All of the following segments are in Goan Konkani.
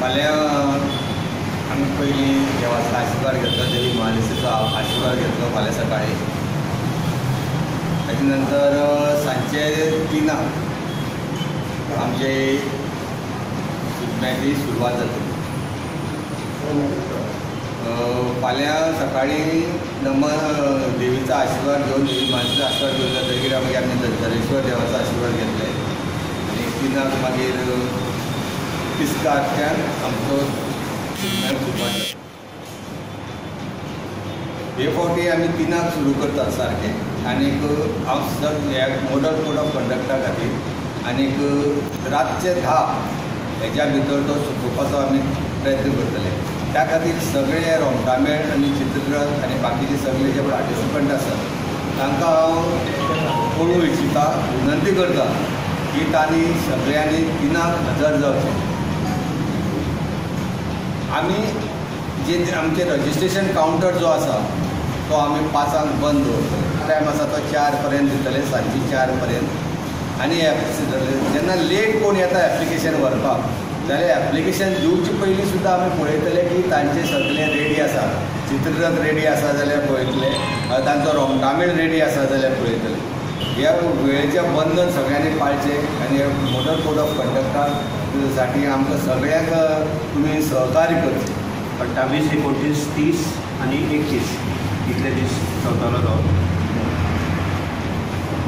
फाल्यां आमी पयलीं देवाचो आशिर्वाद घेतलो, देवी महालक्ष्मीचो आशिर्वाद घेतलो फाल्यां सकाळीं. ताच्या नंतर सांजचे 3 आमचे शिगम्याची सुरवात जातली. फाल्यां सकाळीं नमन देवीचो आशिर्वाद घेवन, देवी महालक्ष्मीचो आशिर्वाद घेवन जातकीर मागीर आमी दरेश्वर देवाचो आशिर्वाद घेतले आनी 3 मागीर पिस्काच्यान आमचो शिगम्याक सुरवात जाता. हे फावटी आमी 3 सुरू करतात सारकें. आनीक हांव ह्या मॉडल कोड ऑफ कंडक्टा खातीर आनीक रातचे 10 हेज्या भितर तो सोंपोवपाचो आमी प्रयत्न करतले. त्या खातीर सगळे रोमटामेळ आनी चित्ररथ आनी बाकीचे सगळे जे पार्टिसिपंट आसात तांकां हांव कळूं इच्छिता, विनंती करता की तांणी सगळ्यांनी 3 हजर जावचें. आमी जे आमचें रजिस्ट्रेशन कावंटर जो आसा तो आमी 5 बंद दवरतले. टायम आसा तो 4 पर्यंत दितले, सांजची 4 पर्यंत. आनी जेन्ना लेट कोण येता एप्लिकेशन व्हरपाक जाल्यार एप्लिकेशन दिवचे पयलीं सुद्दां आमी पळयतले की तांचे सगळे रेडी आसा, चित्ररथ रेडी आसा जाल्यार पळयतले, तांचो रोमटामेळ रेडी आसा जाल्यार पळयतले. ह्या वेळेचें बंधन सगळ्यांनी पाळचें आनी मॉडल कोड ऑफ कंडक्टा साठी आमकां सगळ्यांक तुमी सहकार्य करचें. 28, 29, 30 आनी 31 इतले दीस चलतलो तो.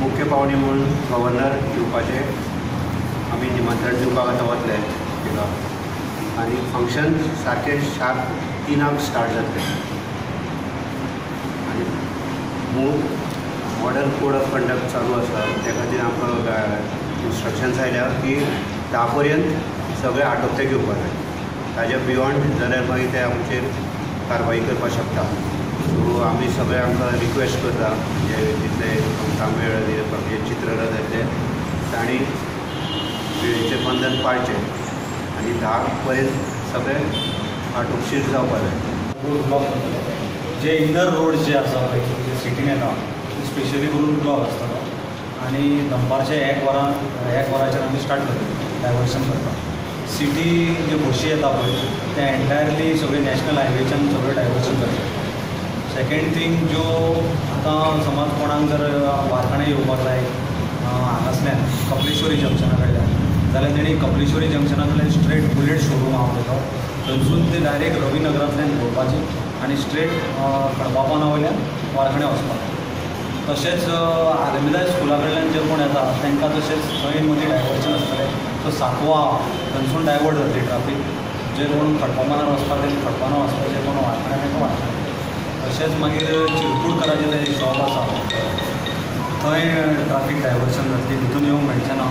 मुख्य पावणी म्हूण गव्हर्नर येवपाचें आमी निमंत्रण दिवपाक आतां वतले तिका. आनी फंक्शन सारकें शार्प 3 स्टार्ट जातलें. आनी मॉडल कोड ऑफ कंडक्ट चालू आसा, त्या खातीर आमकां इन्स्ट्रक्शन्स आयल्या की 10 पर्यंत सगळें आटोपते घेवपाक जाय. ताज्या बियोंड जाल्यार मागीर ते आमचेर कारवाई करपाक शकता. सो आमी सगळे आमकां रिक्वेस्ट करता जे तितले रोमटामेळ जे चित्ररथ येतले तांणी वेळेचें बंधन पाळचें आनी 10 पर्यंत सगळे आटोपशीर जावपाक जाय. रोड ब्लॉक करतले जे इनर रोड जे आसा पळय जे सिटीन येता स्पेशली करून ब्लॉक आसतलो आनी दनपारचे 1 वरांचेर आमी स्टार्ट करतले डायवर्शन करता. सिटी जे बशी येता पळय ते एन्टायरली सगळे नॅशनल हायवेच्यान सगळें डायवर्शन जातलें. सेकेंड थींग ज्यो आतां समज कोणाक जर वारखाणे येवपाक जाय हांगासल्यान कपलेश्वरी जंक्शना कडल्यान जाल्यार तेणी कपलेश्वरी जंक्शना कडल्यान स्ट्रेट बुलेट शोरूम आहा पळय तो, थंयसून ते डायरेक्ट रविनगरांतल्यान भोंवपाची आनी स्ट्रेट खडपापाना वयल्यान वारखणे वचपाक. तशेंच आलमिदाय स्कुला कडल्यान जे कोण येता तांकां तशेंच थंय मदीं डायवर्शन आसतलें. सो साकवा थंयसून डायवर्ट जातली ट्राफीक. जे कोण खडपामानार वचपाक तेणी खडपाना वचपाचें, कोण वारखणे तांकां वारखणे. तशेंच मागीर चिरपूटकराचें तें शॉप आसा थंय ट्राफीक डायवर्शन जातली, भितून येवंक मेळचें ना.